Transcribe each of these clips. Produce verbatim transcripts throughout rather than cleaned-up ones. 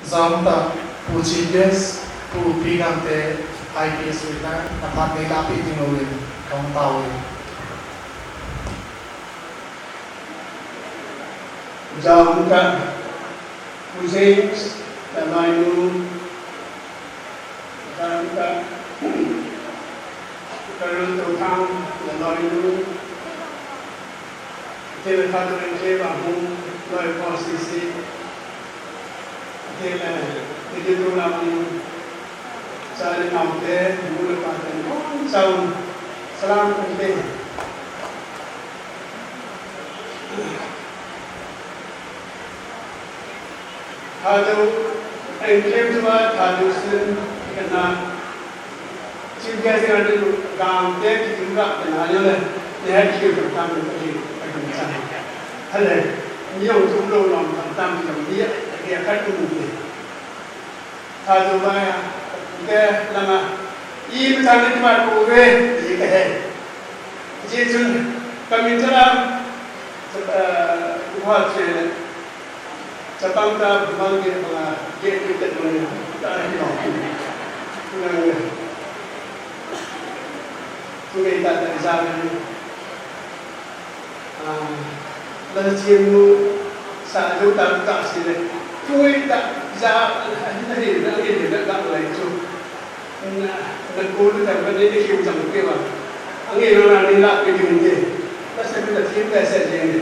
Jam ta, Pu Chief Guest, Pu P Gangte, I P S Retired, na phat nei lahpeh ding uvin, kong tao e. Jam ta, Pu James, na mai nu, Jam ta, Karul Tokhang, na mai nu, Tele Father and Jeva Home, Loi Paul C C, Tele, Tele Tulam, Charlie Maute, Mula Pate, Kon Chau, Salam Kumte. Thadou, I claim to a Thadou sin, kana, Chief Guest Gangte kitu ra kana yole, ne hai kiu tam tam ni ki, ki chan. Hale, ni yong tu lo long tam tam ni yong ni, ni ka tu ni. Thadou mai a, ke langa, i mi chan ni ma ko ve, i ke he. Ji chun, kamin chala, eh, ko ha che, Chapang ta bang ge bang a ge ge te bang ta ni no. Nang tu ge ta ta ja ni. Ah, la chien nu sa jo ta ta si le. Tu ge ta ja na ni na ge na ga lai chu. Na na ko lu ta ba ni ni ki u jang pe wa. Ange no na ni la pe ni de. La se pe ta chien ta se je ni.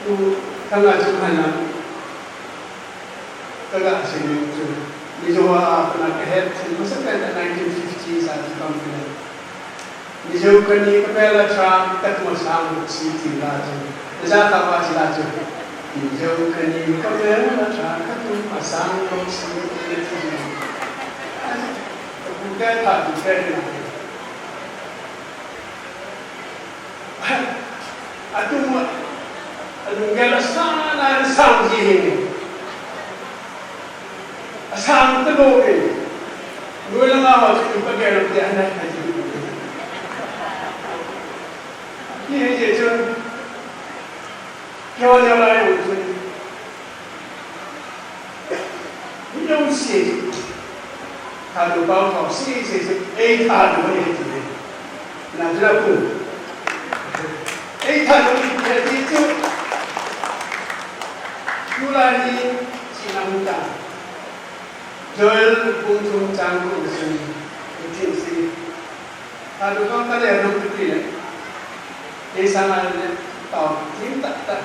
Tu, thanga chu hana, kaga sing chu. Mizo a, kana kahet, masa ka nineteen fifties a chu kam kile. Mizo kani kapela cha, katuma sang si ti la chu. Naja ta pa si la chu. Mizo kani kapela cha, katuma sang si ti la chu. Ku ka ta tu ka ni. Atum, alunggel asang na asang ji hi. Asang ta lo e. Noi langa ho chu pa gel te ana ka ji. Ni he je chun. Kyo ne la yo chun. Ni lo si. Thadou pao thao si si si, ei thadou ei ti. Na jira ku. Ei thadou ei ti chu. July ni si na mu ta. Joel bung thum chang ko si. Ni ti si. Thadou pao ta le no ti le. Ei sanga le tao, tin ta ta,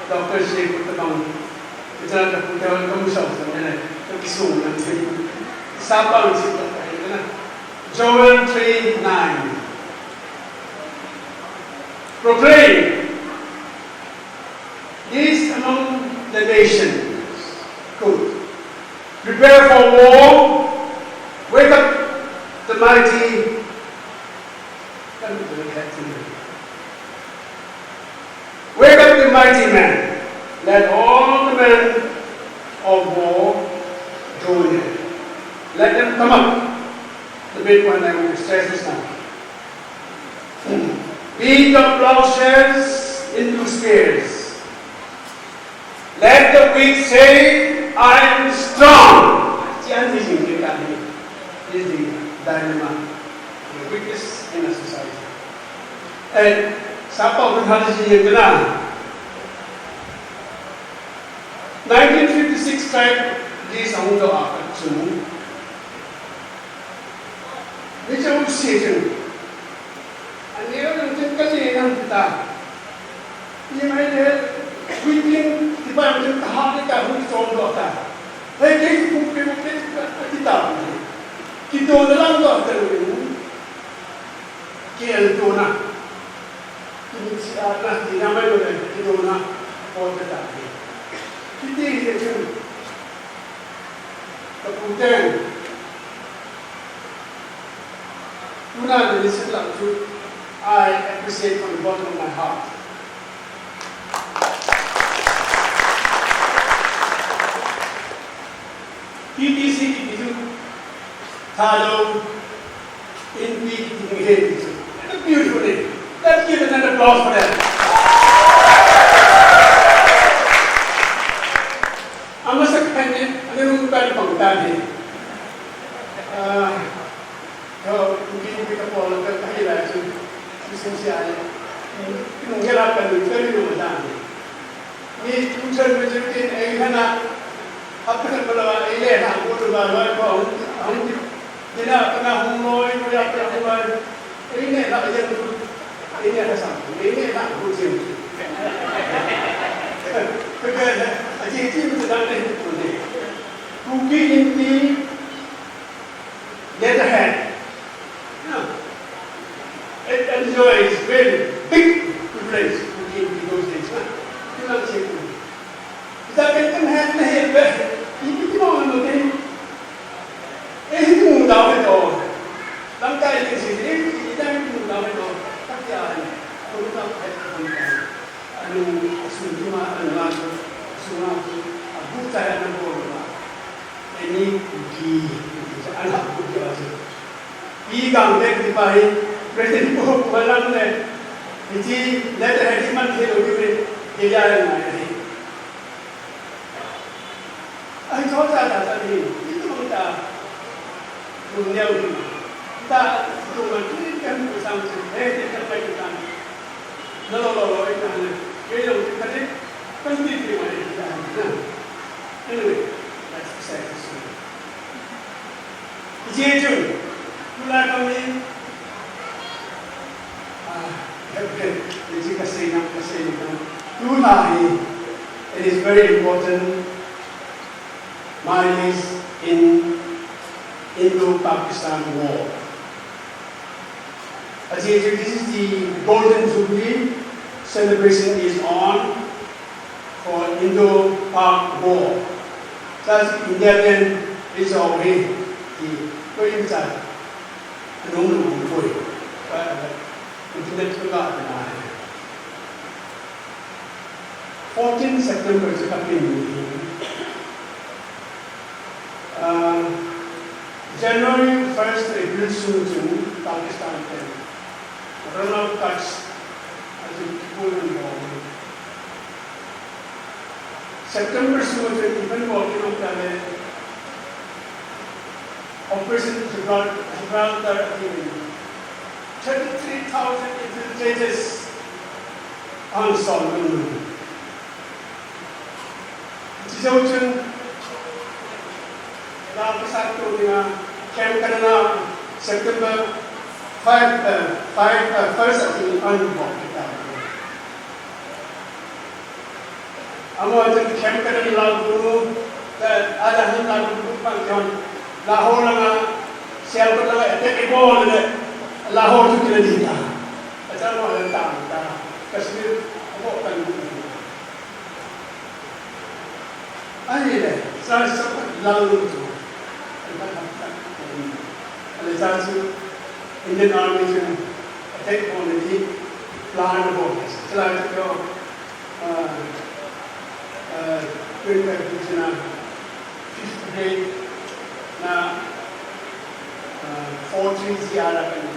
Doctor Shri Kutabang, kita ka puta ka musau sa ne, ka kisung na tin. Sa pa si ta ta na. Joel three nine. Proclaim this among the nations. Quote, prepare for war, wake up the mighty. Wake up the mighty men. Let all the men of war join them. Let them come up. The big one I will stress this now. Beat the plowshares into spears. Let the weak say, "I am strong." Chian is in the, is the dilemma, the weakness in a society. And sapa ko hal ji ye na. Nineteen fifty-six strike, this hung do a chu. Ni chau si chu. Ani lo nang chen ka che nang ta. Ni mai le, within, ti ba nang ta ha le ta hu chom lo ta. Hei, ke ku pe ku pe ka ti ta. Ki to na lang lo ta lo. Ki el to na. Ki ni si a na ti na mai lo le, ki to na. Ko ta ta. Ki ti he chu. Ka pu ten. Tuna ni sin lam chu, I appreciate from the bottom of my heart. T T C kiti chu, Thadou Inpi kiti chu. It's a beautiful name. Let's give another Applause for them. Amasa khat ni, ani nung kan pang ta ni. Ah, to, mungkin kita pula kan kahila tu, tu sensi ai. Nung gela kan tu kan nung mata ni. Ni tuchan majority ai hana, apna bala ai le na ko tu ba ba ko, hung, hung, Ina kana hung noi, ko ya kana hung noi. Ina na yen tu. Ina na sa. Ina na ko jin. Ko ka na, aji ji mu da ne ko ne. Kuki Inpi letterhead. No. It enjoys very big privilege, Kuki Inpi those days. Na. Ina se ko. Ita kan kan het na het be. Ipi ti mo no te. Eh, himu dawe to. Lamkai ni si, eh, ita himu dawe to. Tapi ai, ko ta het ko ta. Anu, asu ma, anu, asu ma, abu ta ya na ko ma. Ani Kuki, Kuki, ana Kuki asu. Pi Gangtei kiti pa hi, President Paul Kuki lang le, hiche letterhead hi man thei lou diu ve, hiche a ngai ahi. Ahi, cho cha cha cha hi, hichu bang ta, lung neo hi, ta, tu ma tu kan pu sang chu, he, he, kan pai tu kan. Na lo lo lo, eh, kan le, ke lo tu kan le, kan ti ti ma le, kan na. Anyway, that's beside the story. Ije chun, tulai kami, ah, hep hep, ije kasei nam, kasei nam. Tulai, it is very important, my is in Indo-Pakistan war. Ije chun, this is the Golden Jubilee celebration is on for Indo-Pak War. Thus, India then is already the going side. Anung nung koi. Internet ko ka na. Fourteen September chu kapin ni. Ah, January first April sung chun Pakistan ten Rann of Kutch achu kipui bom. September sung chun even bom in of the Operation Gibral-, Gibraltar atin thirty-three thousand infiltrators an sol. Hiche jou chun, la pasal tu dinga, Camp Kanana, September five, eh, five, eh, first atin an bom kita. Amaho chun Camp Kanana la gunu, eh, ala hin la gunu pang chun, Lahore langa, Sialkot langa, attack ibol le, Lahore chu kila ding ta. Acha mo le ta ta, Kashmir, abo kan. Ahile, sa sa lal tu. Ale sa chu Indian Army chu attack bol le plan bol. Sa chu, ah, ah, twenty-five division a, fifth brigade na, ah, four three G R kan.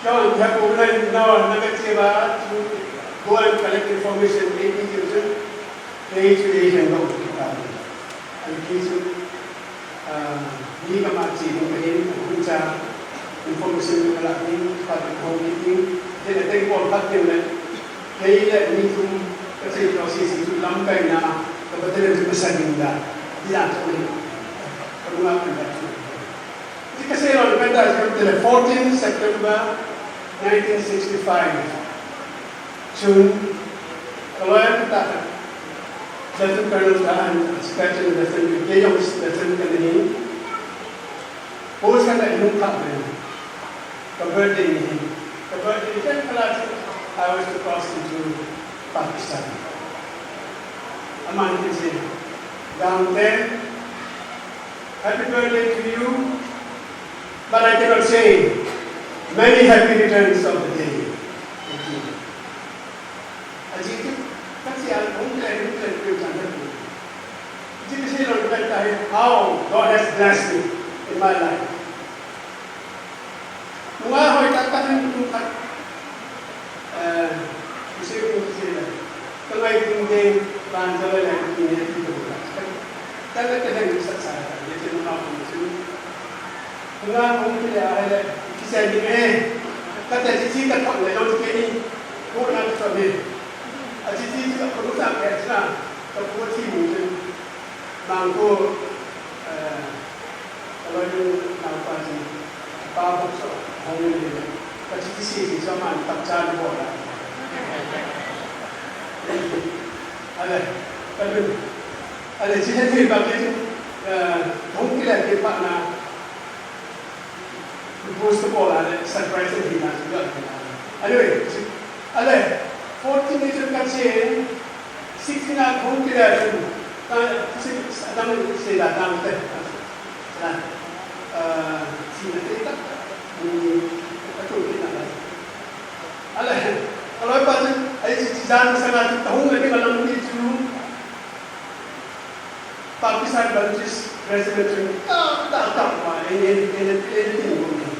John, you have overnight now, another favor to go and collect information, A P J, A P J, and go to the family. And please, uh, ni kama chi ni kahin, kung cha information ni kala ni, pa ko ni ni, then I think all that thing, like, kei le mi thum, kasi to si si tu lamkai na, ka battalion tu masa ni da, di da to ni, ka mga kanda tu. Kasi kasih law, depend on the fourteen September nineteen sixty-five. Chun, ka lawyer kata, Lieutenant Colonel ka, and Special Lieutenant, K Young Lieutenant ka nahi. Post kata inung ka nahi. Ka birthday nahi. Ka birthday nahi, ka last, I was to cross into Pakistan. Aman kisi, Gangte, happy birthday to you, but I cannot say many happy returns of the day. Aji tu, kasi al hung kile, hung kile, hung kile, hung kile. Aji kasi lo, how God has blessed me in my life. Nunga ho Kum khat, eh, kusei kum kusei le. Ka ngai kum ding, ban jale le kum ne ti ko ka. Ka le ka ding sa sa ka, ye chen ma ko chen. Nga kum ki le a le, ki se ni me. Ka te chi chi ka thak le lo ke ni. Ko na ka me. A chi chi ka ko sa ke sa. Ka ko chi mu chen. Nang ko, eh, Ka loi nung nang pa chu, pa bok chu, hong in le, ka chi chi si si chu aman tak cha ni bol a. Ale, ka lu, ale chi he thei ba ke chu, eh, hong kile ke pa na, propose to bol a le, surprise ni na chu ga ke na. Ale, chi, ale, fourteen ni chu ka chi, sixteen a hong kile chu, ka, si, dang, si da dang te. Sa, ah, si na te ta, ni, ka tu ki na la. Ale, ka loi pa chu, ai si, si jan sa na chu, ta hong le ni ka lam ni chu. Pakistan Baptist President chu, ta, ta, ta, ma, e, e, e, e, e, e, e, e,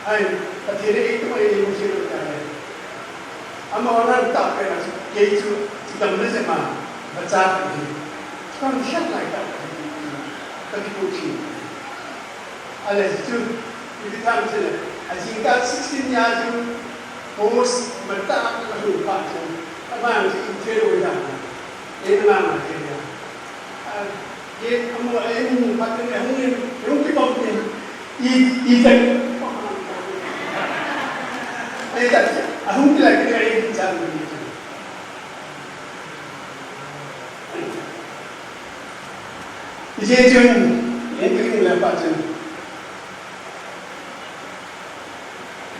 Ai, Pathen in eimutna eimutna eimutna. Ama orang tak kena kei chu, chu dam le jema, bacha ni. Kan siap lai tak. Tapi ku chi. Ale chu, ibi tham chu le. A jingkah sixteen ya chu, post mata ka lu pa chu. Ama chu interview da. Eima ma ke ya. Ah, ye, amo, eh, mo, pati, eh, hung, eh, hung kibang, eh, i, i, tan. Eh, ta, ah, hung kila, kila, eh, i, tan. Ije chun, eh, kila, pa chun.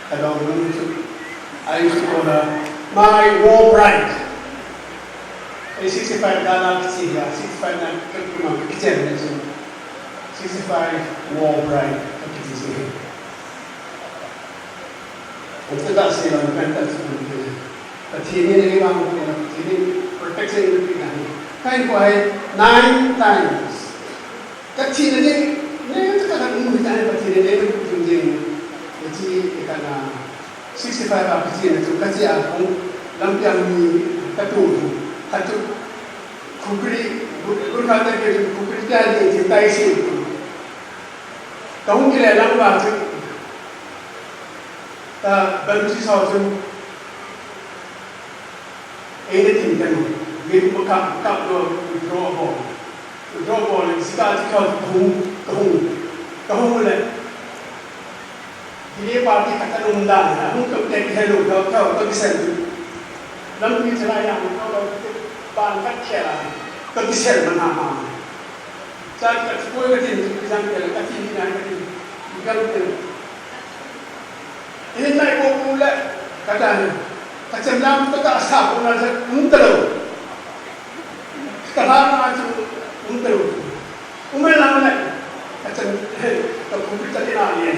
Hello, I used to call her my war bride. Ei sixty-five dala kichi ya, sixty-five na kakuma kichen na chu. Sixty-five war bride, kichi. Ante da se la kan ta chu. Pathen in eivang ko na, Pathen in protection in pi na. Kahin ko hai nine times. Ka thina ni, ni ka ka um ta Pathen in ei kum ding. Ka chi ka na sixty-five a ka chi na chu ka chi a kong lampi a mi ka tu tu. Ka tu khukri, gu-, gu ka ta ke tu khukri ta ni chi tai si tu. Ka hung kile lang ba chu. Ta ban chi sa chu. Eina tin kan, min ko ka, ka lo withdraw bol. Withdraw bol, sika ti ka hung, ka hung, ka hung le. Dile party ka ta nung dan, hung ka te hello, ka, ka, ka kisel. Lam ni chala ya, ka, ka, ka, ban ka kela, ka kisel mana ma. Sa ka ti ko ka tin, ka tin, ka tin, ka tin, ka tin. Ini nai ko ku le, ka ta ni. Ka chem lam ka ta sa ko na sa, um ta lo. Ka la na chu, um ta lo. Um la na le. Ka chem, ka ku ta ni na ni.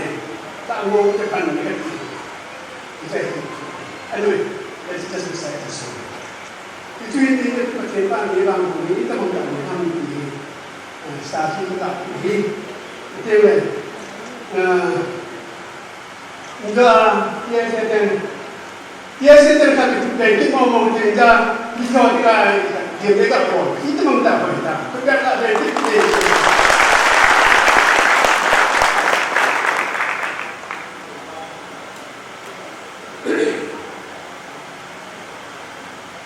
Ta ngo ka pan ni ka ti. Anyway, let's just recite the song. Itu ini ka pa ke pa ni bang ko ni ta mo ka ni ham ni. Sa si ka hi. Te we. Ah, nga, ye se ten. Ye se ten ka tu pe ki mo mo te nga. Ni so ka ye de ka ko. Itu mo ta ko ta. Ko ka ta de ki te.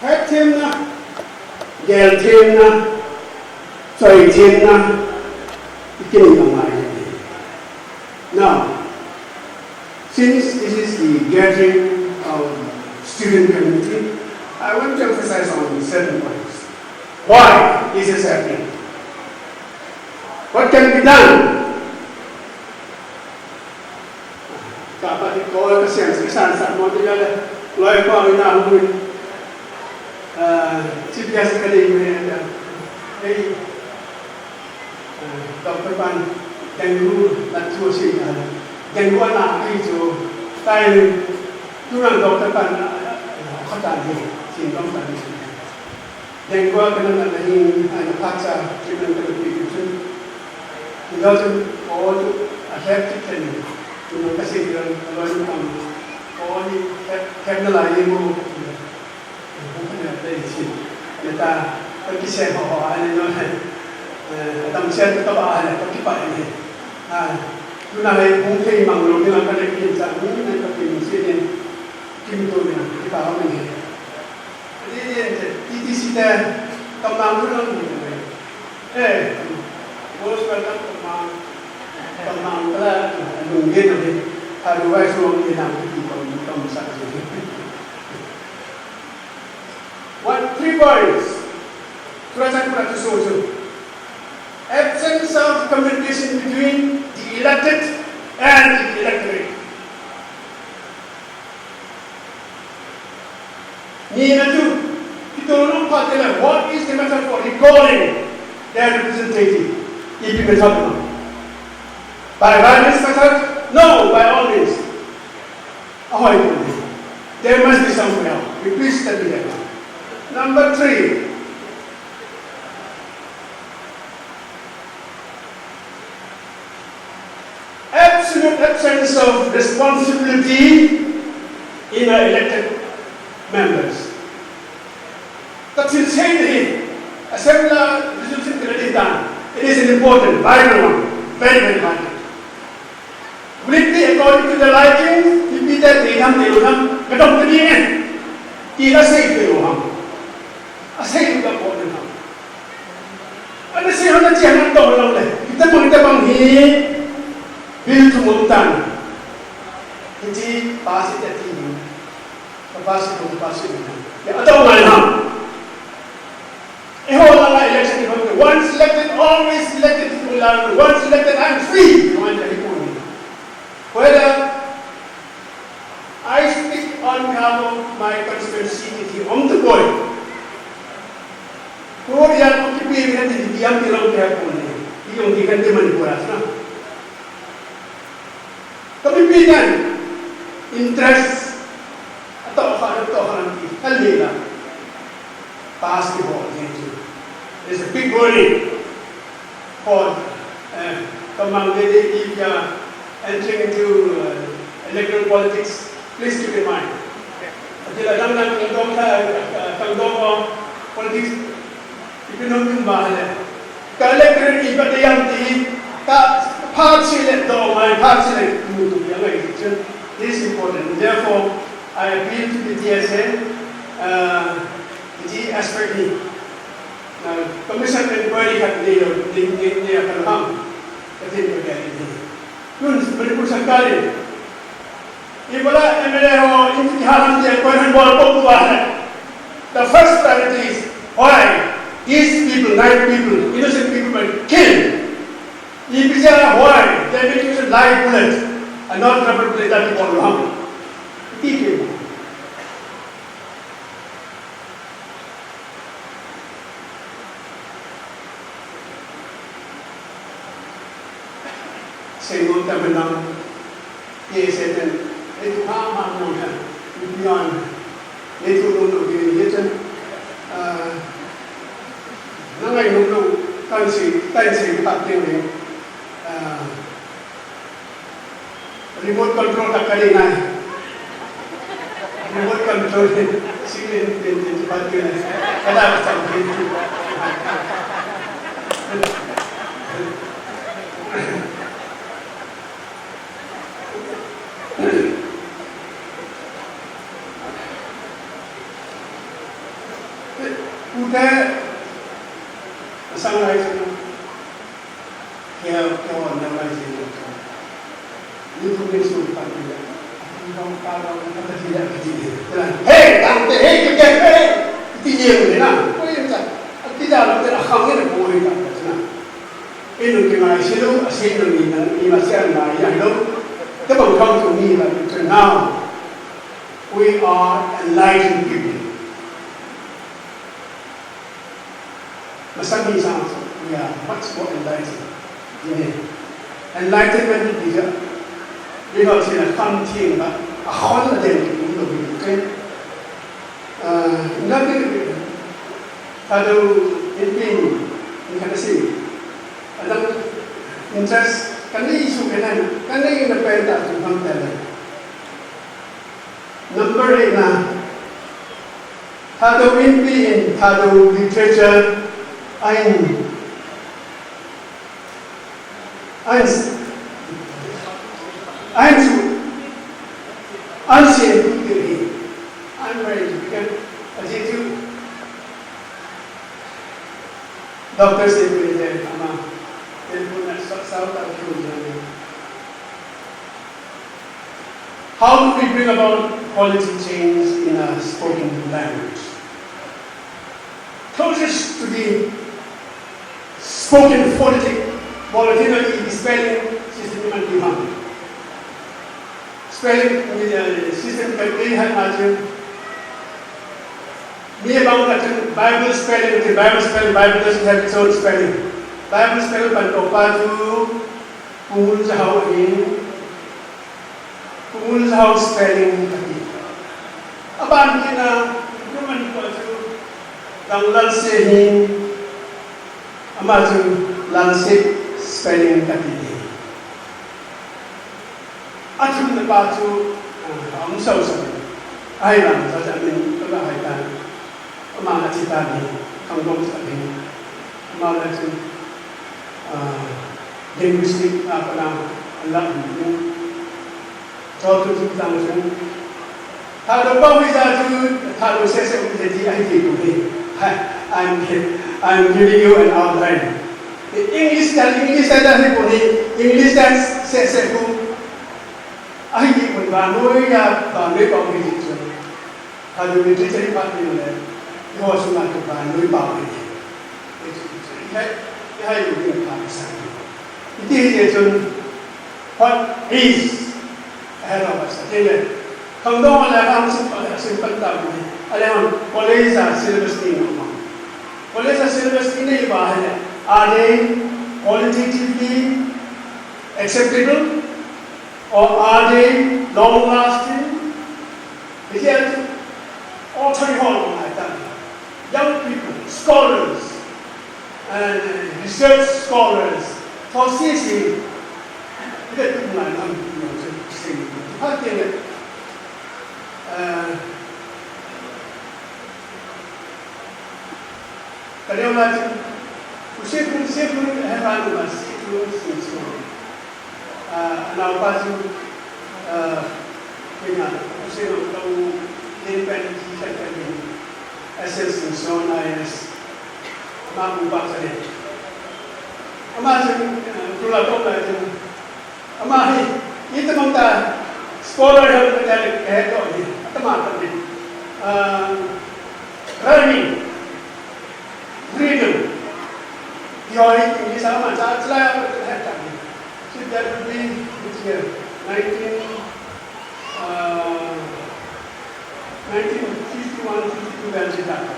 Hetthemna, gelthemna, choithemna, ikinei ngai. Now, since this is the gathering of student community, I want to emphasize on certain points. Why is this happening? What can be done? Ka pa ti ko ka sian sa san sa mo ti ya le. Loi ko na hu. Ah, Chief Guest ka ding me ya. Ei. Ah, Doctor Pan, dengue na chu si ya. Dengue na ai chu. Tai tu na Doctor Pan, ah, ah, ka ta ni. Sin dong ta ni. Dengue ka na na hin, ai na phacha, treatment ka na pi tu chun. Ni lo chun, o tu, a hep ti ken. Ni lo ka se ni lo, ka lo ni pang. Oni kep, kep na lai ni mo. Mo ka na dei si. Meta, ka kisen ho ho ani no. Eh, tam sian ka ba ani, ka kipa ani. Ah, tuna le hung thei mang lo ni la ka le kin cha, hung ne ka kin si ni. Kim to ni, kipa ho ni. Ani ni, ti ti si te, tam mang lo ni. Eh, most welcome, Tamang. Tamang pala, lunggen na ni. Otherwise, wrong ni na, people, people, sa, sa. One, three points. Tulasan ko na to show you. Absence of communication between the elected and the electorate. Ni na tu, kitoh nung phat le, what is the method for recalling their representative? Ipi method na. By violence method? No, by all means. Ahoy, there must be somewhere. We please study that. Number three. Absolute absence of responsibility in our elected members. Ka thil sei hi, assembly resolution ka la ding tan. It is an important, vital one. Very, very vital. Will it be according to the liking? Ipi te ti ham, ti lo ham? Ka dong ka ding e. Ti la sei ti lo ham? A sei lo ka po ni ham? Ana sei hon a chi ana dong lo le. Kita bang, kita bang hi. Bill thum um tan. Hiche pass it ati ni. Ka pass it, ka pass it. Ya, adong ngai ham. Eiho langa election hi, once elected, always elected, once elected, I'm free. Whether I speak on behalf of my constituency, ti um tapoi. Korea ko kipe na ti, ti am ti lo kaya ko ni. Ti yung di kan di Manipur na. Kami pinan interest ato kha, ato kha ti, kal ni la. Pass the ball, thank you. It's a big warning for, uh, Tamang lady, if you are entering into, uh, electoral politics, please keep in mind. Ati la dang dang kang dong kha, uh, kang dong ko politics, ipi nom yung ba le. Ka electoral ipi te yang ti, ka phat si le dong mai, phat si le mu tu yang ai election. This is important. Therefore, I appeal to the T S A, uh, the aspect ni. Na, commission inquiry khat nei lo, nei, nei, nei a kan ham. Ka tin ka kya ni. Tun, Manipur sarkar in. Ibola M L A ho, in ki halam dia, koi han bol pok tua hai. The first priority is why these people, nine people, innocent people were killed. Ipi jeh a why they been using live bullet and not rubber bullet that people ham. Iti ke. Sengol ta menang, ye seten, itu ha ha no ha, beyond, itu no no ye ye chen, ah, na ngai no no, kan si, kan si, tak ting ni, ah, Remote control ka kari nai. Remote control. Sini, sini, sini, sini, sini, sini, sini, sini. Ute, sang lai sini. Kaya, kaya wala na mai jin ko. Ni ko ni su pa ni. Ni ko pa ko ni ka ti ya ka ti. Hey, tang te, hey, ke ke, hey. Ti ye ni na. Ko ye ta. Ati ja lo te la khang ni ko ni ta na. Inu ke ngai si lo, asi no ni na, ni ma sia na ya lo. Te bang khang tu ni la tu now. We are enlightened people. Masang ni sang, we are much more enlightened. Amen. Enlightenment is a, you know, it's a fun thing, but a whole other thing, you know, we can, uh, nothing, Father, in pain, in can see, and then interest, can they issue, can I, can they in the pen that you come tell them? Number eight na, Thadou Inpi in Thadou literature ahin, ahin, ahin su, ahin su, ahin su, Doctor Sepe le ama telephone a sa-, sa-, sa-, How do we bring about quality change in a spoken language? Closest to the spoken phonetic, bol thei na i spelling system man ti man. Spelling, eh, system kan ei hai ma chun. Mi bang ka chun Bible spelling, the Bible spelling, Bible doesn't have its own spelling. Bible spelling pan to pa chu Pu Ngunjahao in, Pu Ngunjahao spelling kati. Aban kit na, Roman pa chu Dang Lalse hin, ama chu Lalse spelling kati. Athumna pa chu, ah, aum sau sau. Ahi lam sa sa min ka la hai ta. Ama athi ta ni, khangdong sa ni. Ama la chu, ah, linguistic a pa la, la ni. Chol tu chu tang chu. Thadou pa hui ja chu, Thadou seh seh u ti ahi ti pu hi. Ha, I'm, I'm giving you an outline. English ta, English ta hi pu hi, English ta seh seh pu. Ahi ti pu vannoi a, vannoi pa hui ti chu. Thadou literature hi pa ti le, ho sunga tu vannoi pa hui. Iti hi chun, what is ahead of us? Ati le, khangdong le khang simple, simple ta ni. Ale hon, college a syllabus ni no. College a syllabus ni nei ba hai le, are they qualitatively acceptable? Or are they long lasting? Iti hi author ho ngai ta. Young people, scholars, and research scholars, for C C, iti tu ngai nam, no, se, se, ha, ke, eh, Ka neo lai chu, u Sitlhun, Sitlhun, he pa nu ma Sitlhun, Sitlhun. Ah, anao pa chu, ah, kei na, u Sitlhun ka u, Len Pen, Len Pen, S S Singson, I A S. Ama pu pa sa le. Ama chu, ah, tu la ko la chu, Ama hi, iti bang ta, scholar hi, ka he to hi, atama ta hi. Ah, rhyming, riddle. Yo hi, English ama cha, cha la, ka he ta hi. So that would be this year, nineteen, uh, nineteen fifty-one, fifty-two, when she died.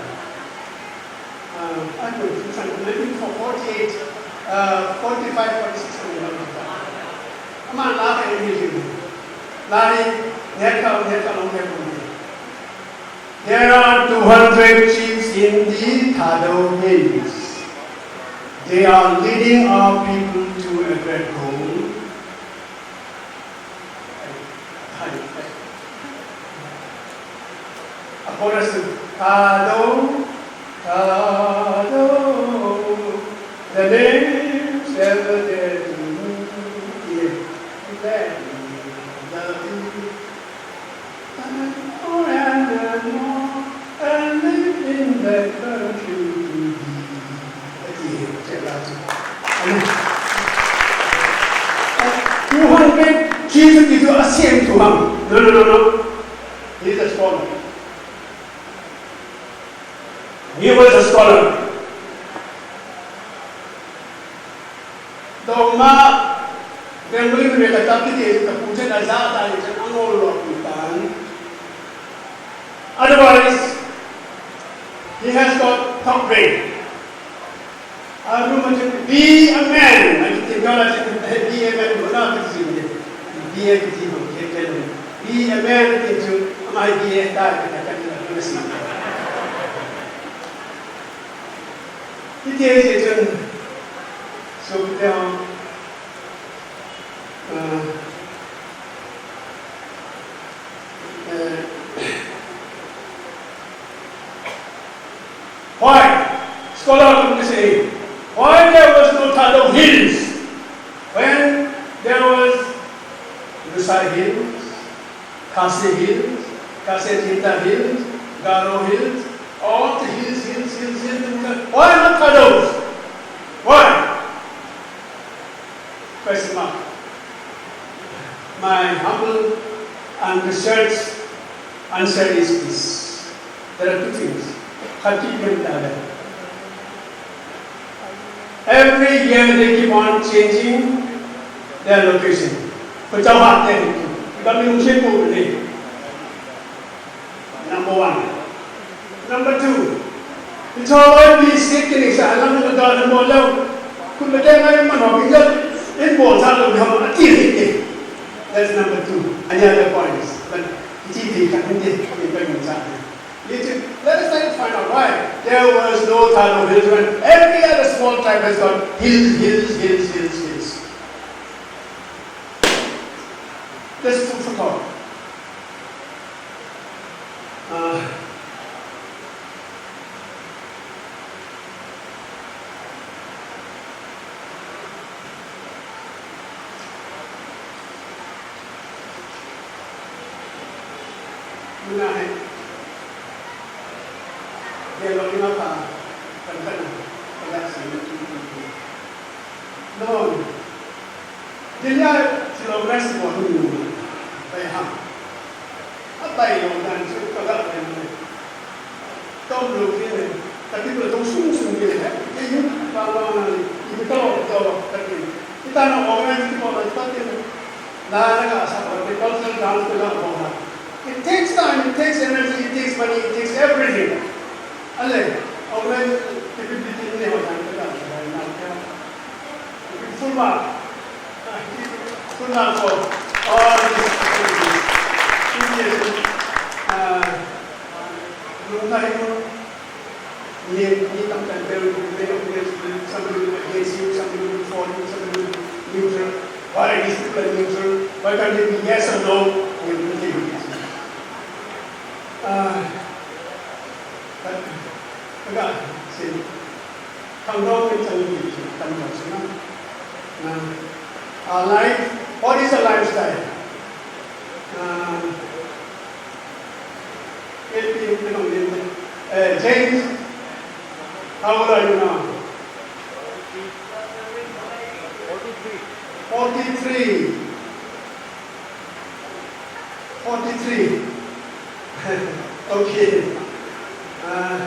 Ah, I don't think so. Maybe for forty-eight, uh, forty-five, forty-six, something like that. Ama la ka English ni. La hi, ne ka, ne ka long ne ko ni. There are two hundred chiefs in the Thadou Hills. They are leading our people to a great goal. A chorus, Thadou, Thadou, the name shall be there to me. Yeah. Let me love you. And more and more, and live in that country to be. Ati, ati, ati. Amen. Two hundred kids to do a same to him. No, no, no, no. He is a scholar. He was a scholar. Dongma, Bengali University ka tap kiti, ka pu chen a ja ta, chen a ngol lo pu tan. Otherwise, he has got top grade. A room a chen, "Be a man." A kiti ka la chen, "Be a man," ko na ka chen de. Be a kiti ko ke ke lo. "Be a man," kiti chu, ama hi be a ta, ka ta, ka ta, ka ta. Iti, iti chun, so, uh, uh, uh, Scholar come to say, why there was no Thadou Hills when there was Lusai Hills, Khasi Hills, Khasi Jita Hills, Garo Hills, all the hills, hills, hills, hills, hills. Why not Thadous? Why? Question mark. My humble and research answer is this. There are two things. Khat chu ipi ham itile, every year they keep on changing their location. Kachao hahte hi. Ipi ham, ilungset pou hite. Number one. Number two. Hiche loi pi state kineisa alam na da na mo lou. Khut le keng a iman ho pi jat in bol cha lou ham ati hite. That's number two. Any other points? But hiche hi khat hinte, hiche hi khat hinte. Let us try to find out why there was no Thadou Hills when every other small tribe has got hills, hills, hills, hills, hills. Just food for thought. Ah. Muna hai. Dia lo ni mapa. Kan kan. Kan si. No. Jenya silom res mo hunu. Pai ham. Apai lo dan su ka ga pai mo. Tom lo ni ne. Tapi ko tong sung sung ni ne. Ke yu pa lo na ni. Ibu to to tapi. Kita na organize ko na tapi. Na na ka sa ko cultural dance ko na ko na. It takes time, it takes energy, it takes money, it takes everything. Ale, organize people between ne ho dan ko na. Full mark. Full mark for all these activities. Two years, uh, Lungna Himul, ni, ni tamtah there will be many opinions, some will be against you, some will be for you, some will be neutral. Why these people are neutral? Why can't they be yes or no? We will take it. Uh, but, but, uh, see, Khangdong in Changi, Changi, Changi. Now, our life, what is a lifestyle? Uh, eighteen, uh, James, how old are you now? Forty-three. Forty-three. Okay. Uh,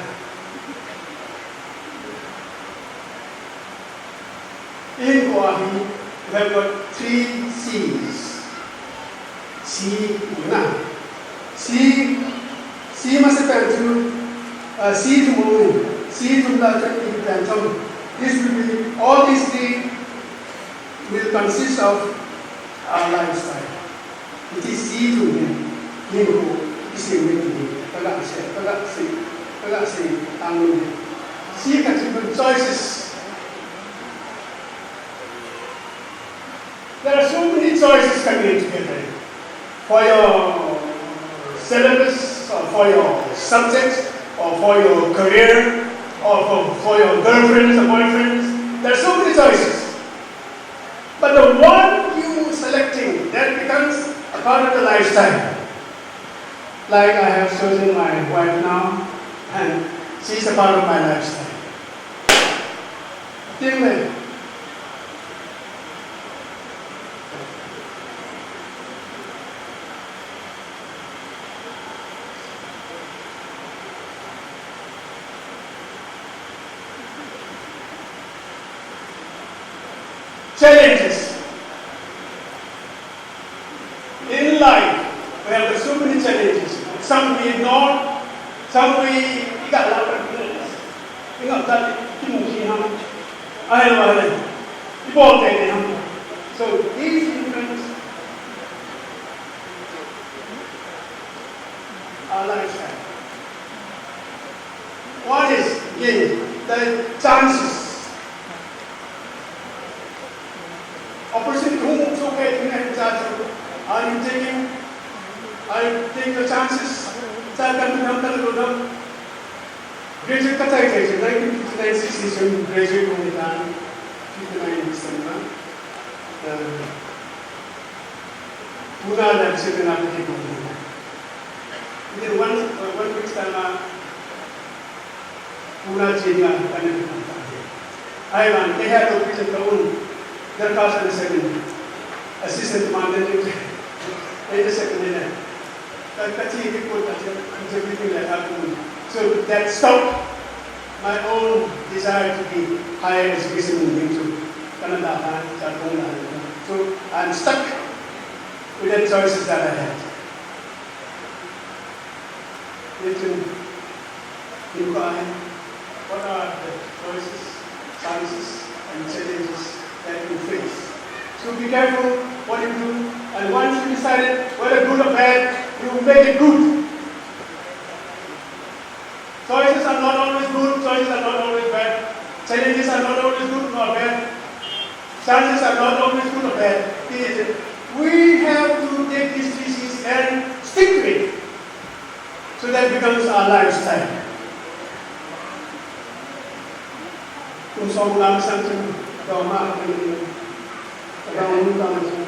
in Guwahati, we have got three C's. C, na. C, C must have to, uh, C to move. C to the, this will be, all these three will consist of our lifestyle. It is C to him, him who is in me to him. Kaga se, kaga se, kaga se, ang me. C kati choices. There are so many choices coming together. For your syllabus, or for your subjects, or for your career, or for, for your girlfriends or boyfriends, there are so many choices. But the one you selecting, that becomes a part of the lifestyle. Like I have chosen my wife now, and she's a part of my lifestyle. Ating le. Challenges. In life, we have so many challenges. Some we ignore, some we ignore. Ingam ta kimu ki ham. Ahel wa ahel. Ibol te ne ham. So these influence our lifestyle. One is, again, the chances. Opportunity hung so ke tune chance. Are you taking, are you taking the chances? Cha kan nam kan lo nam. Graduate ka chai chai chu nineteen fifty-nine sixty chun graduate ka hung tan, fifty-nine December. Eh, Pune le Sydney na ka kikon. Within one, uh, one week's time, uh, Pune chena ka na kikon ta. Ahivang, kei hi alopi chu ka un, darkar sa ni seven, assistant commandant in, eighty-seven ni le. Ka, ka chi ni ko ta, I'm everything like that. So that stopped my own desire to be higher education in Bengkulu, Canada, ha, Chalkong, ha. So I'm stuck with the choices that I had. Listen, you guys, what are the choices, chances, and challenges that you face? So be careful what you do, and once you decided, whether good or bad, you make it good. Choices are not always good, choices are not always bad. Challenges are not always good nor bad. Chances are not always good or bad. It is, we have to take these decisions and stick to it. So that becomes our lifestyle. Kum som lam sang chung, doma, doma, doma.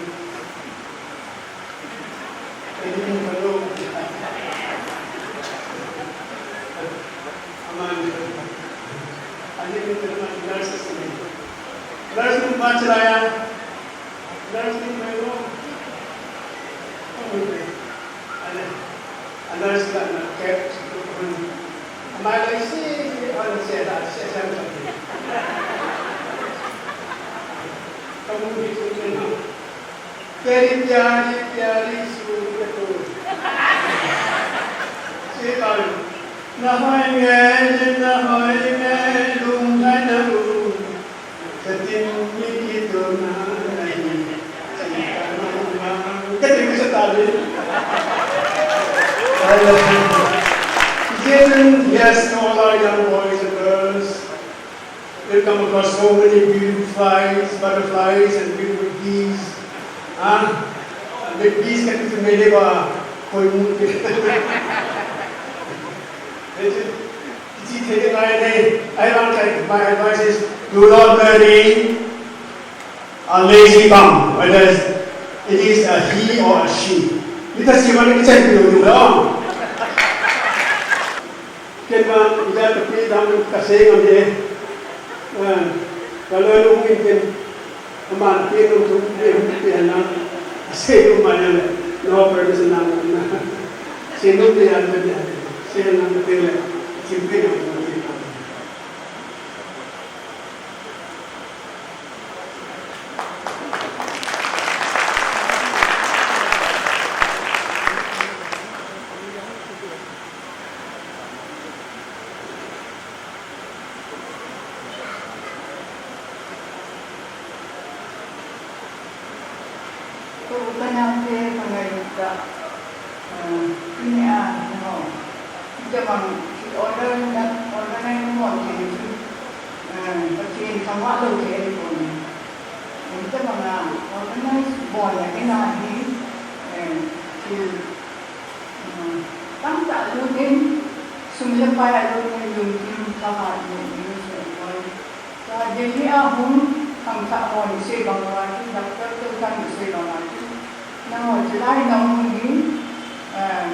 Very pyari, pyari soon ke to. Sri Ram. Na hoinge, na hoinge, lung hai na lung. Satin mi ki to na nahi. Sita mama. Kati ko sa tabi. I love you. Yes, to all our young boys and girls. You'll come across so many beautiful flies, butterflies, and beautiful bees. Huh? And the bees can be made of koi mu. I want, my advice is, do not marry a lazy bum, whether it is a he or a she. Ita si mani kichen pilo ding. Ken ma, ija tapi dam kasei ngam e. Ah, kalau lu mungkin ken, aman ken lu tu, dia mungkin dia na, sei lu ma ya le, no permission na, na. Sei lu dia, dia, sei na, dia le, simple na, mungkin. Ko u kanam te ka ngai ta, ah, ini a, no. Ita bang, si order na, order na yung mo, si, ah, pati yung kama lo, si Elcon. Ita bang, ah, organize mo na, ina, hi, eh, si, ah, tamtah lut in, sum le pai alut in, lungthim thahat in, in, so, Tua Delhi a hung khangthah ho in asei bang uva chu, Doctor Touthang in asei bang uva chu, nangho chulai nahung hi, eh,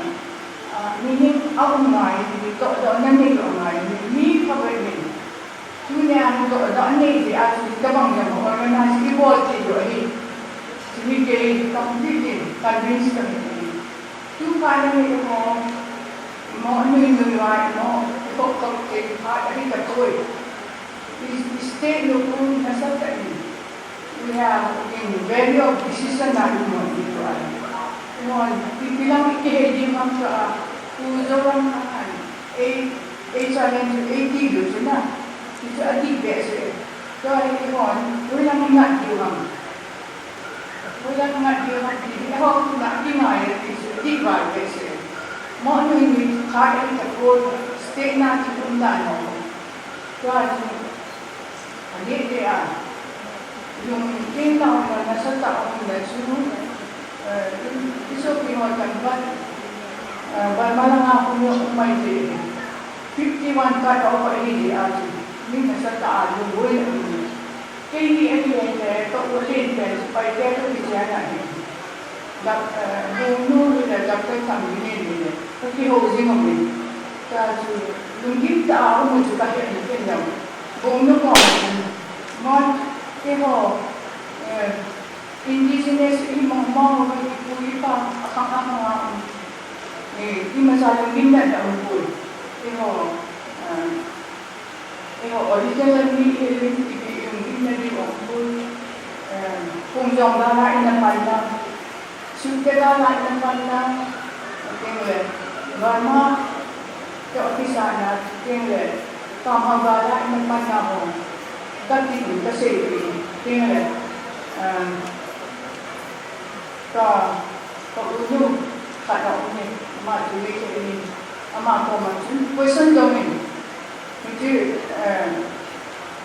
ah, mihem aum ngai, mi tohdoh nanei doh ngai, mi, mi phabep in. Tunia hi tohdoh anei jeh a chu, hitobang jong organize ibol thei u ahi. Chumi kei completely convince kahi. Tukah a hi ho, mo nui nui uva, mo khop khop kei phat ahi tapoi. I, i state nu khu nasatah in, we are in valley of decision a i mu ding uva. Mo, ipi lang i kihei ding ham tua, Pu Zoramthangan, ei, ei challenge chu eighty lu chu na, hichu adih behseh. Tua hi hon, hoilang i ngat diu ham. Hoilang ngat diu ham ti, eiho tuna kingai ti chu, adih val behseh. Mo nui nui khat ahi tapoi, state na chu um dan ho. Tua chu, adeh deh a, lungthim tah a nasatah a um le chu, eh, i sopi ho tamtah, eh, Burma langa hung um mai thei. fifty-one cut off ahi jeh a chu, mi nasatah a lungboina um e. Kei hi ahile, ka u len pen chu Paite kakichen ahi. Dak-, eh, Bongnu hile Doctor Thangbinin hile, kakihou jing umin. Tua chu, lunggim tah a um u chu kahe in ken jong. Bongnu koma chun, Mon, keiho, eh, indigenous i mong mong uva ipu ipa akhang akhang a um. Eh, imacha lunggimna na um poi. Eiho, eh, eiho original mi ihiuvin ipi lunggimna di um poi. Eh, Phung jong gal a ina panna, Sute gal a ina panna, chuteng le Burma te office a na, chuteng le Pangha gal a ina panna ho, kati in kasei in, chuteng le, eh, Ka, ka unu khat aum in, ama chu Meitei in, ama koma chun question dong in, hiche, eh,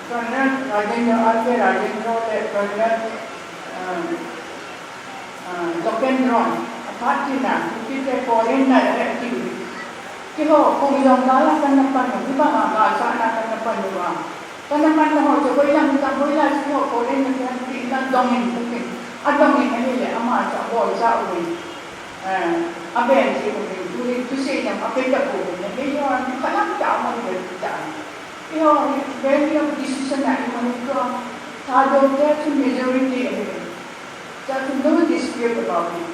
Colonel Rajendra, R K Rajendra le Colonel, eh, eh, Lokendron, aphat tina, Kuki te foreign na le tiu. Keiho, Phung jong gal a kana pan u, hibanga galsatna kana pan uva. Kana panna ho chu hoilang hitam, hoilai chu ho foreign na keiho ti na dong in, Kuki in. Adong in ahile, ama chu aboicha uvin. Eh, aben jeh uvin, tu, thusei jong ape tapouve, keiho, phalam tah a um ahi ti ta. Keiho, value of decision a i um ahi tua, Thadou te chu majority ahi. Tua chu no dispute about it.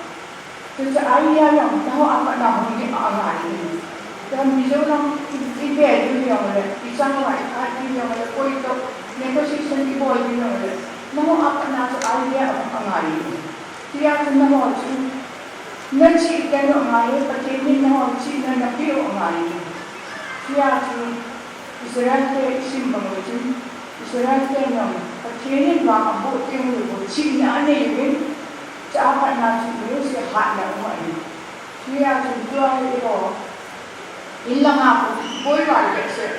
Chuche idea jong, nangho apatna hung ding angai in. Tua Mizoram i, i value jong le, i chang uva i khat jong le, koi toh negotiation i bol jong le, nangho apatna chu idea ahung angai in. Tia chu nangho chu, na chihna u angai, Pathen in nangho chihna napeh u angai. Tia chu Israel te i sim bang u chun, Israel te jong Pathen in vang aboh teng uleh bou chihna anei uvin, chua patna chu mi jouse hatna um ahi. Hijeh a chun tua hi eiho, in langa khu boi val behseh.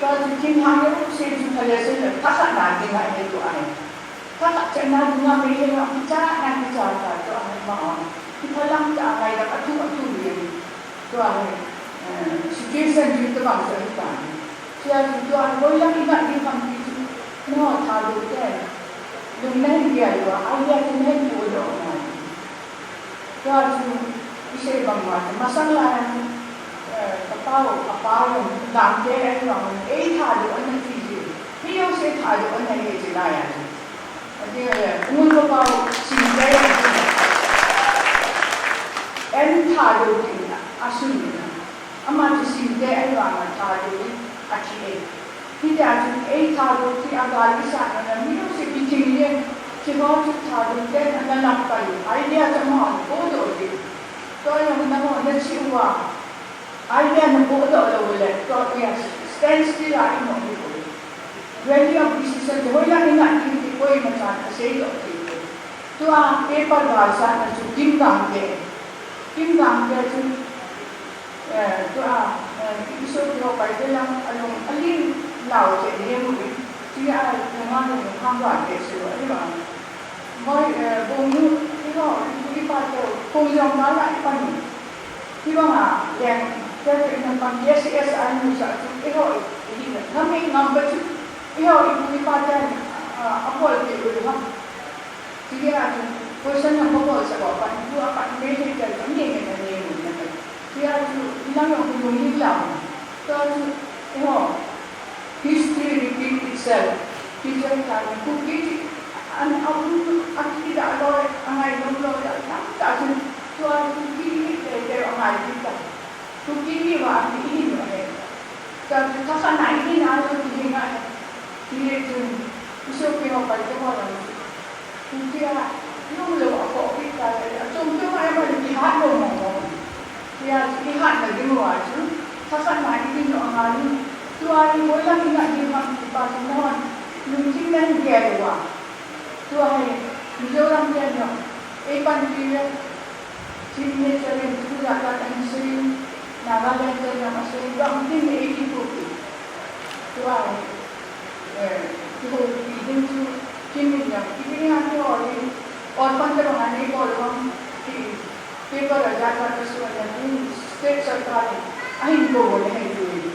Tua chu thinglhang jouse chu phaleseh le thakhatna dinga ahi tua hi. Thakhat chetna dinga Meitei ho kichatna kicha ta tua hi ma a. Kiphalam tah a ngaidam athu athu hi. Tua hi, eh, situation chu tobang chu ahi tan. Tua chu tua hi hoilang i ngai ding ham ti chu, nangho Thadou te, lung nahin gel uva, idea chu nahin podoh uva. Tua chu, i sei bang uva chu, masang lai a, eh, ka pau, ka pa jong, Gangte ahi vang, ei Thadou ana ti ji. Mi jouse Thadou ana hi ti lai a chu. Ati, eh, Ngulvapau Singte ahi. En Thadou tin asun. Ama chu Singte ahi vanga Thadou athi e. Hitia chu ei Thadou ti a gal i sat na mi jouse kithing le. Hiche ho chu Thadou ten ana lamkai u. Idea chu amahon podoh u. Tua jong nangho nachi uva. Idea napodoh lou uleh, tua hi a standstill a i um u ahi. Value of decision chu hoilang i ngai ding ti koima chan asei lou ti. Tua paper galsatna chu Kim Gangte. Kim Gangte chu, eh, tua, eh, i sopi ho Paite lang alung alim nau te nem u. Tia lung a lung hang Gangte chu ahi vang. Moi, eh, Bongnu, eiho, ipu ipa teu, Phung jong gal a i pan u. Hibanga, leng, teu teu in pan, K C S a i mu sa chu, eiho, i, i, ngam i ngam ba chu, eiho, ipu ipa teu, a, a bol peh u ham. Hijeh a chu, question number bol sa ba pan, tu a pan, me, me, teu, me, me, me, me, me, me. Tia chu, inlang jong kilungding lou. Tua chu, eiho, history repeat itself. Hiche hi tah in Kuki chu, an, a um, a kidah loi, a ngainom loi, a tam tah chun, tua Kuki hi tei tei a ngai kit ta. Kuki hi va, a kihin u ahi. Tua chu, thakhat na i hin a chu kihin ahi. Hijeh chun, i sopi ho Paite ho lang chu. Hitia, lunglo a khoh kit ta le, achom chom a eima kihat lou mong mong. Tia, kihatna ding uva chu, thakhat na i hin u angai in, tua hi hoilang i ngai ding ham ti pa chu nahon, lungthim nahin gel uva. Tua hi, Mizoram ten jong, ei panpi le, Chief Minister in thu jat jat ahin sei, Nagaland ten jong asei, gam tin le ei kipuipi. Tua hi, Eh, kihoupi ding chu, Kim in jong, ipi dinga kihou in, orphan te banga nei bol u ham, ti, paper a jat jat a suhna ding, state sarkar in, ahin kou u ahi ti.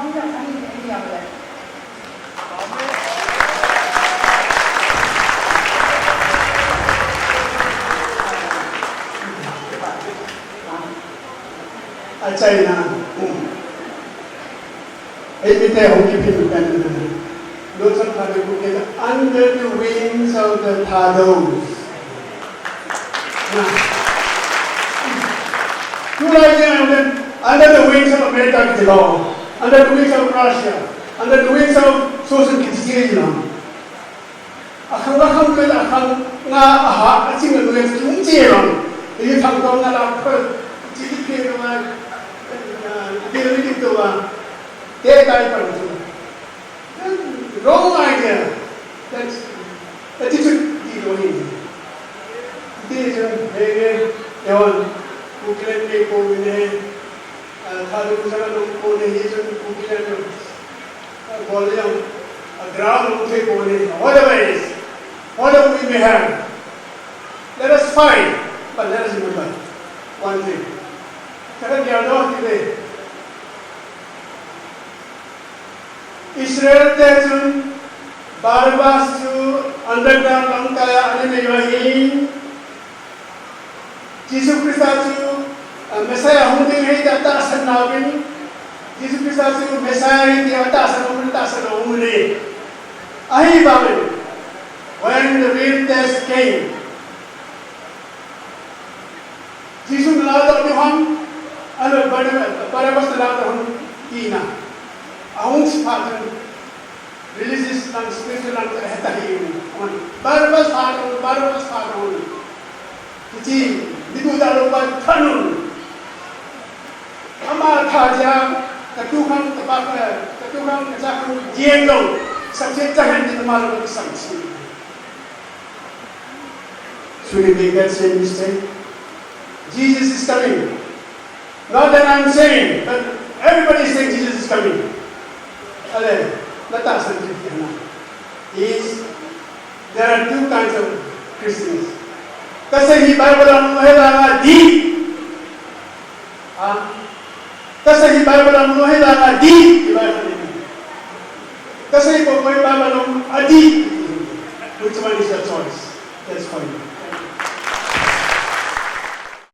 hung jong ahi, ahi jong le. Achaina. Ei mite hung kiphin pen. Lord St. Patrick Kuki, under the wings of the Thados. Tulai jeng under, under the wings of America kiti lou. Under the wings of Russia. Under the wings of Susan kiti lou. Akhang akhang kala akhang nga aha aching a nuya chung che lou. Ei thang tong nga la pha chi li phe lou ma. Te tai pan chu. Wrong idea. That's attitude ti lou ni. Ti chu he he yawan. Kukiland ne ko ne. Thadu sana nung ko ne hi chun Kukiland bol jong a ground nung thei ko ne. Whatever it is, whatever we may have, let us fight, but let us remember one thing. Kata dia do ti le. Israel te chun Barabbas chu Underground lang kaya ani nei ahi. Jesu Christa chu, ah, Messiah hung ding ahi tia tahsan nauvin. Jesu Christa chu Messiah ahi tia tahsan nauvin, tahsan nauvin. Ahivangin, when the real test came, Jesu nalhagao diu ham, ahilou Barnabas, Barabbas nalhagao diu ham tina. Ahung siphat chun religious lang, spiritual lang, eh, tahi. Barabbas phat un, Barabbas phat un. Hiche, mi duhdah lou pa phat un. Ama tha jeh a, katu khang, kapa, katu khang, kacha khang, jeng lou. Samset tahen tin ama lou samset. Should we make that same mistake? Jesus is coming. Not that I'm saying, but everybody is saying Jesus is coming. Ale, natahsan kit hih un. Is, there are two kinds of Christians. Kasei hi Bible a mu ahi langa di. Ah, kasei hi Bible a mu ahi langa di. Kasei hi Bible a mu ahi langa di. Which one is your choice? That's for you.